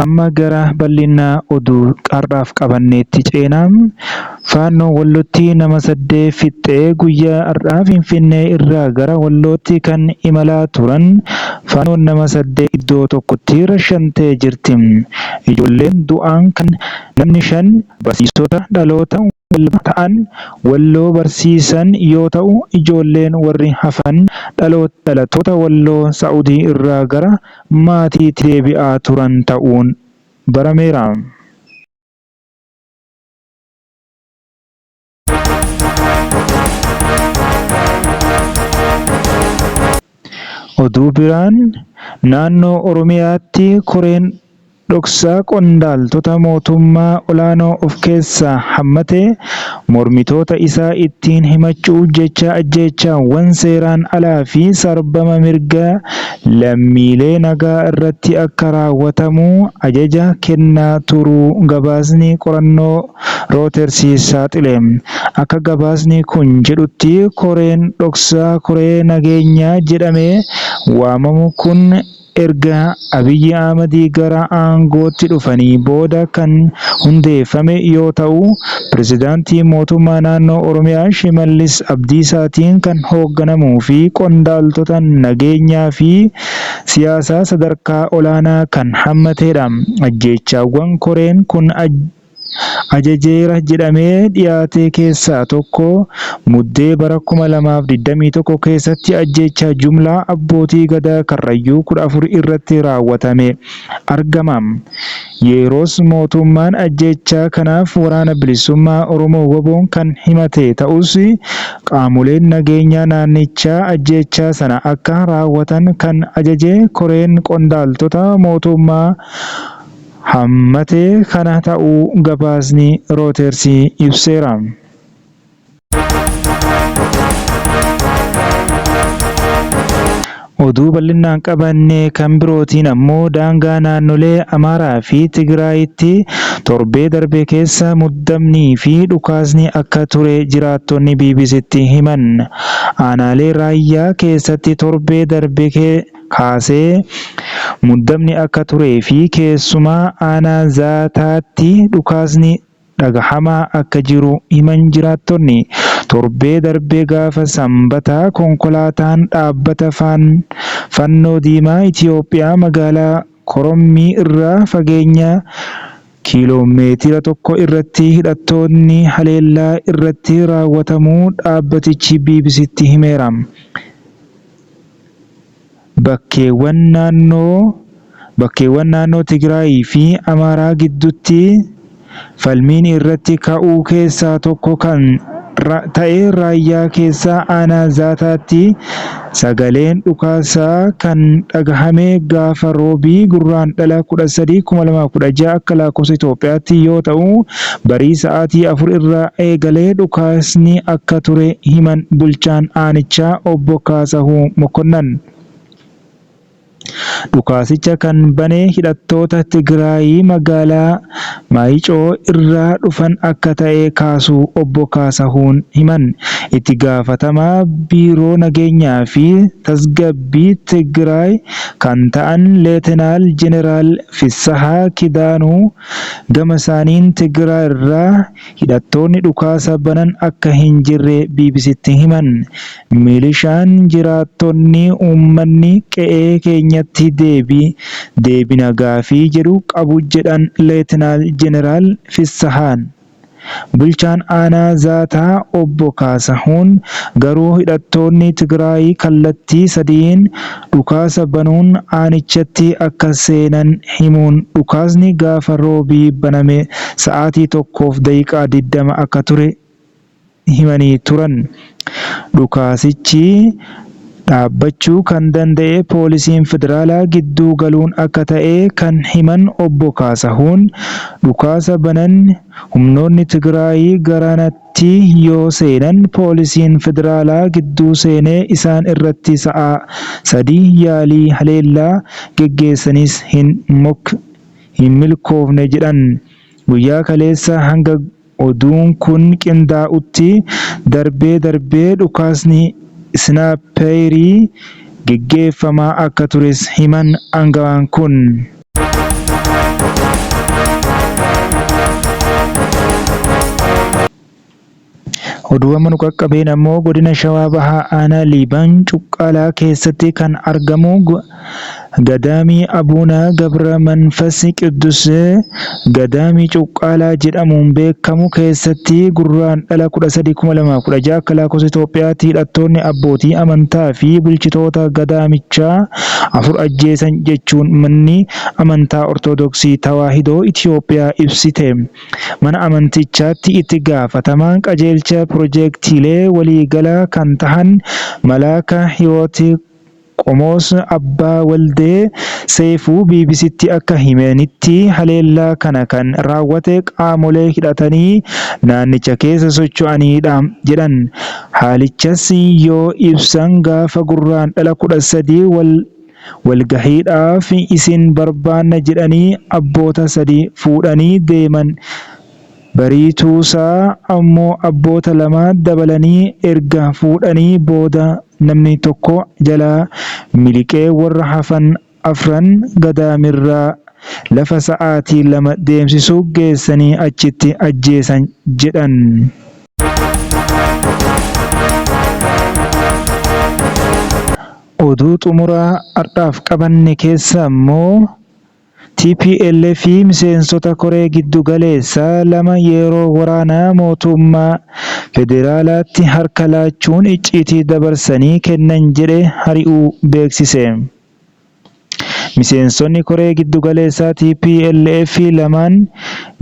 Amma gara bal'ina oduu har'aaf qabanneetti ceena. Faannoon Wallootti nama 8 fixxee guyyaa har'aa Finfinnee irraa gara Wallootti kan imalaa turan Faannoon nama 8 iddoo tokkotti rashantee jirti. Ijoolleen du'an kan namni 5 barsiisota dhaloota Wallaggaa ta'an Walloo barsiisan yoo ta'u, ijoolleen warri hafan dhalattoota Walloo Sa'udii irraa gara maatiitti deebi'aa turan ta'uun barameera. Oduu biraan naannoo Oromiyaatti koreen dhoksaa qondaaltota mootummaa olaanoo of keessaa hammate mormitoota isaa ittiin himachuuf jecha ajjeechaawwan seeraan alaa fi sarbama mirga lammiilee nagaa irratti akka raawwatamu ajaja kennaa turuu gabaasni qorannoo Reuters saaxile. Akka gabaasni kun jedhutti koreen dhoksaa koree nageenyaa jedhamee waamamu kun erga Abiy Ahmad gara aangootti dhufanii booda kan hundeeffame yoo ta'u, pirezidaantii mootummaa naannoo Oromiyaa Shimallis Abdiisaatiin kan hoogganamuu fi qondaaltota nageenyaa fi siyaasaa sadarkaa olaanaa kan hammatedha. Ajjeechaawwan koreen kun ajajeera jedhamee dhiyaate keessaa tokko Muddee bara 2021 keessatti ajjeechaa jumlaa abbootii gadaa Karrayyuu 14 irratti raawwatame argama. Yeroos mootummaan ajjeechaa kanaaf Waraana Bilisummaa Oromoo WBOn kan himate ta'us, qaamoleen nageenyaa naannichaa ajjeechaa sana akka raawwatan kan ajaje koreen qondaaltota mootummaa hammate kana ta'uu gabaasni Reuters ibseera. Oduu bal'inaan qabanne kan birootiin ammoo daangaa naannolee Amaaraa fi Tigraayitti torbee darbe keessa muddamnii fi dhukaasni akka ture jiraattonni BBCtti himan. Aanaalee Raayyaa keessatti torbee darbe kaasee muddamni akka turee fi keessumaa aanaa Zaataatti dhukaasni dhagahamaa akka jiru himan jiraattonni. Torbee darbe gaafa Sambataa konkolaataan dhaabbata Fannoo Diimaa Itoophiyaa magaalaa Korommii irraa fageenya kiiloo tokko irratti hidhattoonni haleellaa irratti raawwatamuu dhaabbatichi BBCtti himeera. Bakkeewwan naannoo bakkeewwan naannoo Tigraayii fi Amaaraa gidduutti falmiin irratti ka'uu keessaa tokko kan ta'e Raayyaa keessaa aanaa Zaataatti sagaleen dhukaasaa kan dhagahame gaafa Roobii Gurraandhala 13, 2016 akka lakkoofsa Itoophiyaatti yoo ta'u, barii sa'aatii 4 irraa eegalee dhukaasni akka ture himan bulchaan aanichaa Obbo Kaasahuu Mokonnan. Dhukaasicha kan bane hidhattoota Tigraay magaalaa Maayicoo irraa dhufan akka ta'e kaasuu Obbo Kaasahuun himan. Itti gaafatamaa Biiroo Nageenyaa fi Tasgabbii Tigraay kan ta'an Leetenaal Jeneraal Fissahaa Kidaanuu gama isaaniin Tigraay irraa hidhattoonni dhukaasa banan akka hin jirre BBCtti himan. Milishaan jiraattonni uummanni qe'ee keenyatti deebina gaafii jedhu qabu jedhan Leetinaal Jeneraal Fissahaan. Bulchaan aanaa Zaataa Obbo Kaasahuun garuu hidhattoonni Tigraay kallattii sadiin dhukaasa banuun aanichatti akka seenan himuun dhukaasni gaafa Roobii baname sa'aatii 1:20 akka ture himanii turan. Dhukaasichi dhaabbachuu kan danda'e poolisiin federaalaa gidduu galuun akka ta'e kan himan Obbo Kaasahuun, dhukaasa banan humnoonni Tigraay garanatti yoo seenan poolisiin federaalaa gidduu seenee isaan irratti sa'a 3 yaalii haleellaa geggeessanis hin milkoofne jedhan. Guyyaa kaleessaa hanga oduun kun qindaa'utti darbee darbee dhukaasni isnaayiperii geggeeffamaa akka tures himan aangawaan kun. Oduu amma nu qaqqabeen ammoo godina Shawaa Bahaa Aanaa Liiban Cuqqaalaa keessatti kan argamu Gadaamii Abuuna Gabra Manfas Qiddus Gadaamii Cuqqaalaa jedhamuun beekamu keessatti Gurraandhala 13, 2016 akka lakkoofsa Itoophiyaatti hidhattoonni abbootii amantaa fi bulchitoota gadaamichaa 4 ajjeesan jechuun manni amantaa Ortodoksii Tawaahidoo Itoophiyaa ibsite. Mana amantichaatti itti gaafatamaan qajeelcha pirojeektiilee waliigalaa kan tahan Malaaka Hiwoot Qomoos Abbaa Waldee Seeyfuu BBCtti akka himanitti haleellaa kana kan raawwate qaamolee hidhatanii naannicha keessa socho'aniidha jedhan. Haalichas yoo ibsan gaafa Gurraandhala 13 wal Walgahiidhaaf isin barbaanna jedhanii abboota sadi fuudhanii deeman. Bariituusaa ammoo abboota lama dabalanii erga fuudhanii booda namni tokko jalaa miliqee warra hafan afran Gadaamirraa lafa sa'aatii 2 deemsisu geessanii achitti ajjeesan jedhan. Oduu xumuraa har'aaf qabanne keessaa immoo tplf miseensota koree giddu galeessaa 2 yeroo waraanaa mootummaa federaalaatti harka laachuun icciitii dabarsanii kennan jedhe hari'uu beeksise. Miseensonni koree giddu galeessaa tplf lamaan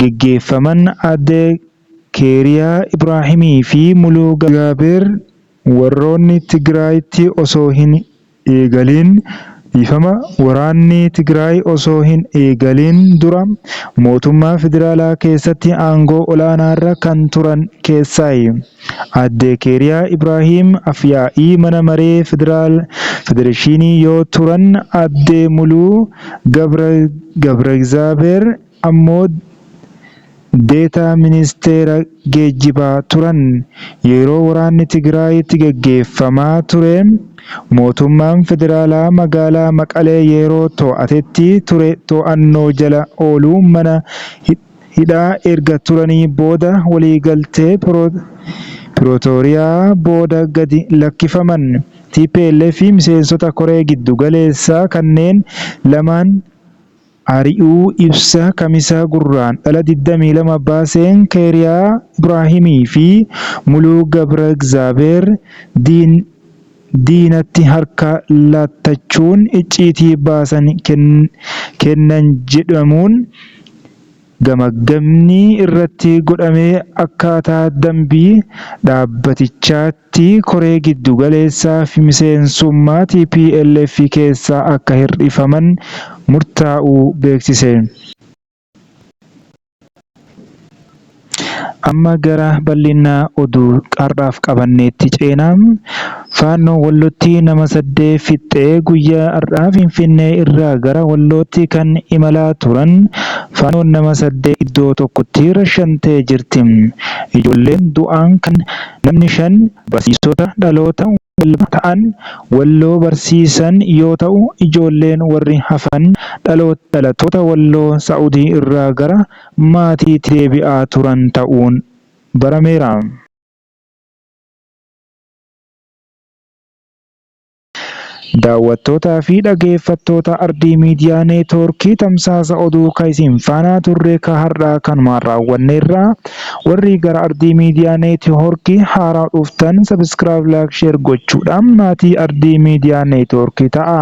geggeeffaman Aadde Keeriyaa Ibraahimii fi Muluu Gabir Warroonni Tigraayitti osoo hin eegaliin dhiifama waraanni Tigraay osoo hin eegaliin dura mootummaa federaalaa keessatti aangoo olaanaarra kan turan keessaayi. Aadde Keeriyaa Ibraahim af-yaa'ii mana maree federeeshinii yoo turan Aadde Muluu Gabragzaabeer ammoo Deetaa Ministeera Geejjibaa turan. Yeroo waraanni Tigraayitti gaggeeffamaa ture mootummaan federaalaa magaalaa Maqalee yeroo to'atetti ture to'annoo jala ooluun mana hidhaa erga turanii booda waliigaltee Pirootooriyaa booda gadi lakkifaman. Tplf miseensota koree giddu galeessaa kanneen lamaan ari'uu ibsa Kamisa Gurraandhala 22 baaseen Keeriyaa Ibraahimii fi Muluu Gabragzaabeer diinatti harka laattachuun icciitii baasan kennan jedhamuun gamaggamni irratti godhamee akkaataa dambii dhaabbatichaatti koree giddu galeessaa fi miseensummaa tplf keessaa akka hir'ifaman murtaa'uu beeksise. Amma gara bal'ina oduu har'aaf qabanneetti ceena. Faannoon Wallootti nama 8 fixxee guyyaa har'aa Finfinnee irraa gara Wallootti kan imalaa turan Faannoon nama 8 iddoo tokkotti rashantee jirti. Ijoolleen du'an kan namni 5 barsiisota dhaloota Wallaggaa ta'an Walloo barsiisan yoo ta'u, ijoolleen warri hafan dhalattoota Walloo Sa'udii irraa gara maatiitti deebi'aa turan ta'uun barameera. Daawwattootaa fi dhageeffattoota Ardii Miidiyaa Neetwoorkii tamsaasa oduu ka isin faanaa turre ka har'aa kanumaan raawwanneerra. Warri gara Ardii Miidiyaa Neetwoorkii haaraa dhuftan sabiskiraayib, laayik, sheer gochuudhaan maatii Ardii Miidiyaa Neetwoorkii ta'a.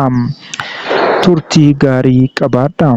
Turtii gaarii qabaadha.